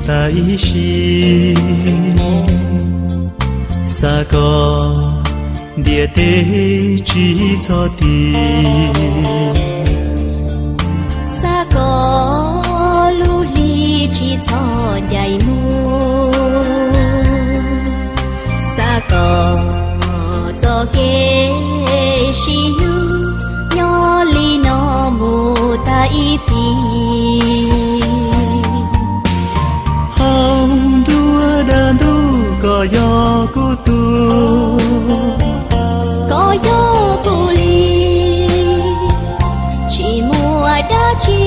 tas ib sim. Xav kom ntiaj teb tsis txhob tiv, xav kom lub hli tsis txhob ncaim mus, xav kom txoj kev sib hlub nyob li no mus tas ib txhis. Hauv nruab dab ntub koj yog kuv tug, koj yog kuv li, tsis muaj dab tsi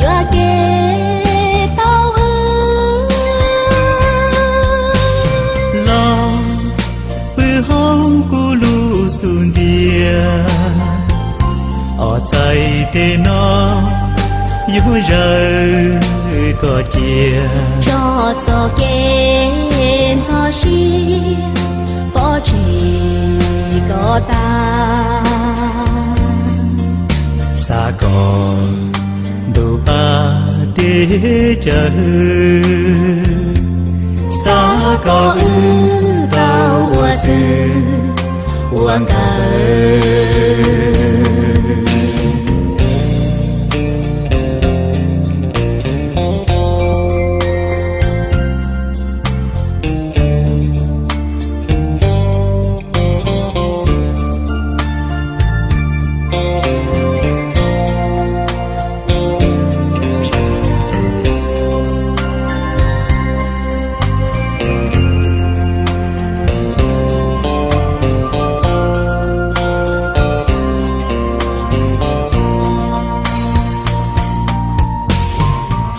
yuam kev tau wb. Los pw hauv kuv lub xub ntiag, ob txhais tes no yuav zawm koj cia, tso txoj kev ntxhov siab pov tseg koj tas. Xav kom ntuj pab teb chaws, xav kom wb tau ua txwv ua nkawm.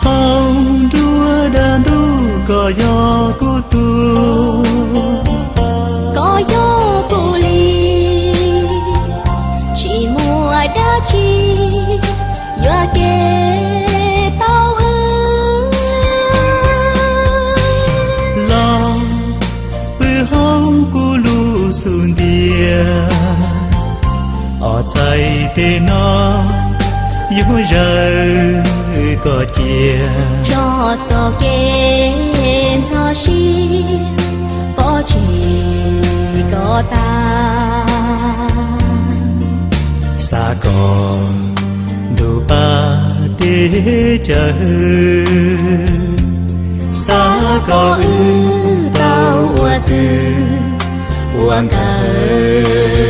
Hauv nruab dab ntub koj yog kuv tug, koj yog kuv li, tsis muaj dab tsi yuam kev tau wb. Los pw hauv kuv lub xub ntiag, ob txhais tes no yuav zawm koj cia, tso txoj kev ntxhov siab pov tseg koj tas. Xav kom ntuj pab teb chaws, xav kom wb tau ua txwv ua nkawm.